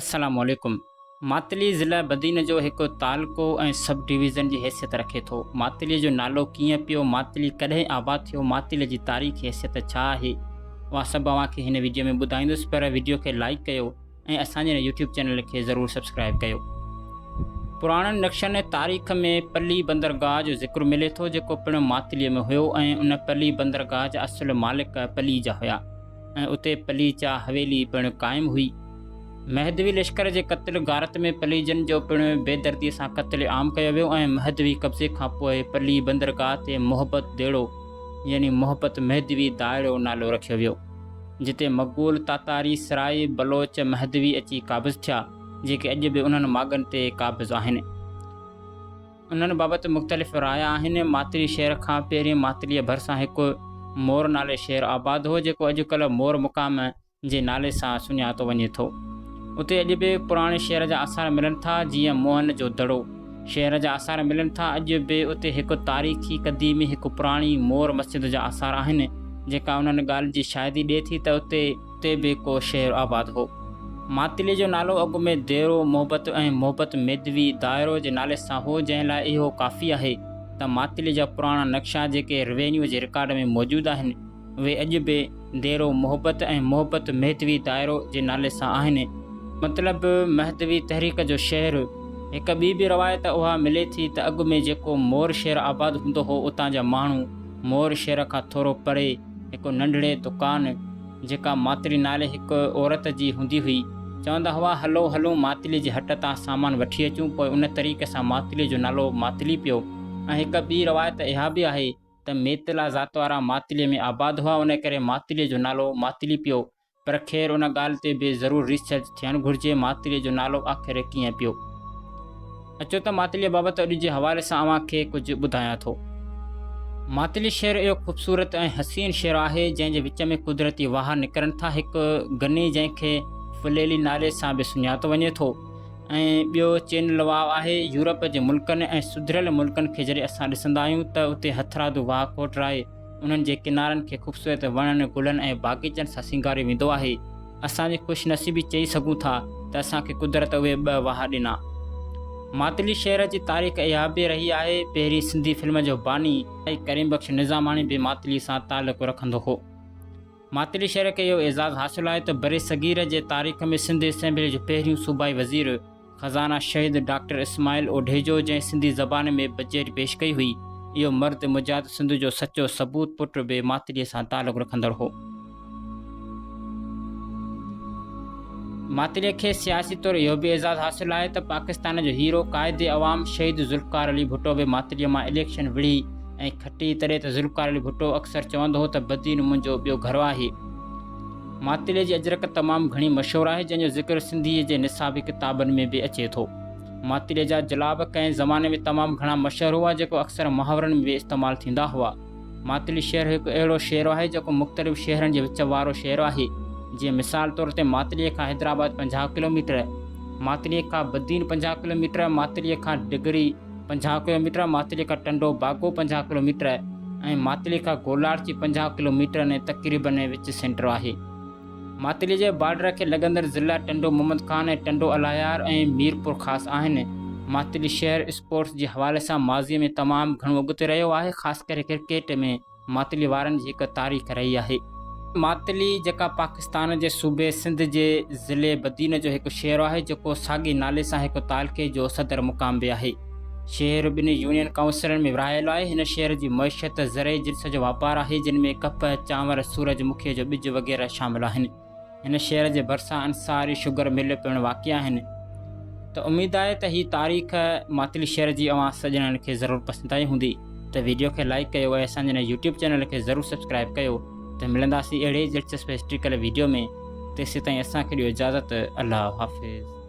السلام عليڪم ماتلي ضلع بدين جو هڪ تعلقو ۽ سب ڊويزن جي حيثيت رکي ٿو. ماتلي جو نالو ڪيئن پيو، ماتلي ڪڏهن آباد ٿيو، ماتلي جي تاريخي حيثيت ڇا آهي، اها سڀ اوهان کي هن وڊيو ۾ ٻڌائيندس پر وڊيو کي لائيڪ ڪيو ۽ اسان جي هن يوٽيوب چينل کي ضرور سبسڪرائيب ڪيو. پراڻن نقشن ۽ تاريخ ۾ پلي بندرگاهه جو ذڪر ملي ٿو جيڪو پڻ ماتلي ۾ هيو ۽ ان پلي بندرگاهه جا اصل مالڪ پليجا هيا. ۽ اتي پليجا حويلي پڻ قائم هئي. مهدوي لشڪر جي قتل غارت ۾ پليجن جو پڻ بيدرديء سان قتل عام ڪيو ويو ۽ مهدوي قبضي کان پوء پلي بندرگاهه تي محبت ديڙو يعني محبت مهدوي دائڙو نالو رکيو ويو، جتي مغول، تاتاري، سرائي، بلوچ، مهدوي اچي قابض ٿيا، جيڪي اڄ به انهن ماڳن تي قابض آهن. انهن بابت مختلف رايا آهن. ماتلي شهر کان پهرين ماتليء ڀرسان هڪ مور نالي شهر آباد هو، جيڪو اڄڪلهه مور مقام جي نالي سان سڃاتو وڃي ٿو. اتي اڄ به پراڻي شهر جا آثار ملن ٿا، جيئن موهن جو دڙو شهر جا آثار ملن ٿا. اڄ به اتي هڪ تاريخي قديمي هڪ پراڻي مور مسجد جا آثار آهن، جيڪا انهن ڳالهين جي شاهدي ڏئي ٿي ته اتي. اتي به ڪو شهر آباد هو. ماتلي جو نالو اڳ ۾ ديرو محبت ۽ محبت ميدوي دائرو جي نالي سان هو، جنهن لاء اهو ڪافي آهي ته ماتلي جا پراڻا نقشا جيڪي روينيو جي رڪارڊ ۾ موجود آهن، اهي اڄ به ديرو محبت ۽ محبت مهدوي دائرو جي نالي سان آهن. مطلب مهدوي تحريڪ جو شهر. هڪ ٻي به روايت اها ملي ٿي ته اڳ ۾ جيڪو مور شهر آباد هوندو هو، اتان جا ماڻهو مور شهر کان ٿورو پري هڪ ننڍڙي دڪان جيڪا ماتلي نالي هڪ عورت جي هوندي هئي، چوندا هئا، هلو هلون ماتلي جي هٽ تان سامان وٺي اچون، پوء ان طريقي سان ماتلي جو نالو ماتلي پيو ۽ هڪ ٻي روايت اها به آهي ته ميتلا ذات وارا ماتلي ۾ آباد هئا ان ڪري ماتلي جو نالو ماتلي پيو، پر خير ان ڳالهه تي به ضرور ريسرچ ٿيڻ گهرجي ماتليء جو نالو آخر ڪيئن پيو. اچو ته ماتليء بابت اڄ جي حوالي سان اوهان کي ڪجهه ٻڌايان ٿو. ماتلي شهر اهو خوبصورت ۽ حسين شهر آهي جنهن جي وچ ۾ قدرتي واهه نڪرن ٿا هڪ گني جنهن کي ڦليلي نالي سان به سڃاتو وڃي ٿو ۽ ٻيو چينل واهه آهي يورپ جي ملڪن ۽ سڌريل ملڪن کي جڏهن اسان ڏسندا آهيون ته اتي هٿرادو واهه کوٽرائي انهن جي ڪنارن کي خوبصورت وڻن، گلن ۽ باغيچن سان سينگاريو ويندو آهي. اسان جي خوش نصيبي چئي سگهون ٿا ته اسان کي قدرت اهي ٻه واهه ڏنا. ماتلي شهر جي تاريخ اها به رهي آهي، پهرين سنڌي فلم جو باني ڪريم بخش نظاماڻي به ماتلي سان تعلق رکندو هو. ماتلي شهر کي اهو اعزاز حاصل آهي ته برصغير جي تاريخ ۾ سنڌ اسيمبلي جو پهريون صوبائي وزير خزانه شهيد ڊاڪٽر اسماعيل اوڍيجو جنهن سنڌي زبان ۾ بجيٽ پيش ڪئي هئي، اهو مرد مجاهد سنڌ جو سچو ثبوت پٽ به ماتليء سان تعلق رکندڙ هو. ماتليء کي سياسي طور اهو به اعزاز حاصل آهي ته پاڪستان جو هيرو قائد عوام شهيد ذوالفقار علي ڀٽو به ماتليء مان اليڪشن وڙهي ۽ کٽي، تڏهن ته ذوالفقار علي ڀٽو اڪثر چوندو هو ته بدين منهنجو ٻيو گهر آهي. ماتلي جي اجرڪ تمام گهڻي مشهور آهي، جنهن جو ذڪر سنڌيء جي نصابي ڪتابن ۾ به اچي ٿو. ماتلي جا جلاب ڪنهن زماني ۾ تمام گهڻا مشهور هئا، جيڪو اڪثر محاورن ۾ به استعمال ٿيندا هئا. ماتلي شهر هڪ اهڙو شهر آهي، جيڪو مختلف شهرن جي وچ وارو شهر آهي، جيئن مثال طور تي ماتليء کان حيدرآباد 50 ڪلوميٽر، ماتليء کان بدين 50 ڪلوميٽر، ماتليء کان ڊگهڙي 50 ڪلوميٽر، ماتلي کان ٽنڊو باگو 50 ڪلوميٽر ۽ ماتلي کان گولاڙچي 50 ڪلوميٽرن ۽ تقريبن وچ سينٽر آهي. ماتلي جي بارڊر کي لڳندڙ ضلعا ٽنڊو محمد خان ۽ ٽنڊو الهيار ۽ ميرپورخاص آهن. ماتلي شهر اسپورٽس جي حوالي سان ماضي ۾ تمام گهڻو اڳتي رهيو آهي خاص ڪري ڪرڪيٽ ۾ ماتلي وارن جي هڪ تاريخ رهي آهي. ماتلي جيڪا پاڪستان جي صوبي سنڌ جي ضلعي بدين جو هڪ شهر آهي جيڪو ساڳئي نالي سان هڪ تعلقي جو صدر مقام به آهي. شهر ٻن يونين ڪائونسلن ۾ ورهايل آهي. هن شهر جي معيشت زرعي جنس جو واپار آهي جن ۾ ڪپهه، چانور، سورج مکيء جو ٻج وغيره شامل آهن. هن شهر جي ڀرسان انصاري شگر مل پڻ واقع آهن ته اميد آهي ته هي تاريخ ماتلي شهر جي اوهان سڄڻن کي ضرور پسند آئي هوندي ته ويڊيو کي لائيڪ ڪيو ۽ اسان جي هن يوٽيوب چينل کي ضرور سبسڪرائيب ڪيو ته ملنداسين اهڙي ئي دلچسپ هسٽريڪل ويڊيو ۾ تيسيتائين اسان کي ڏيو اجازت الله حافظ.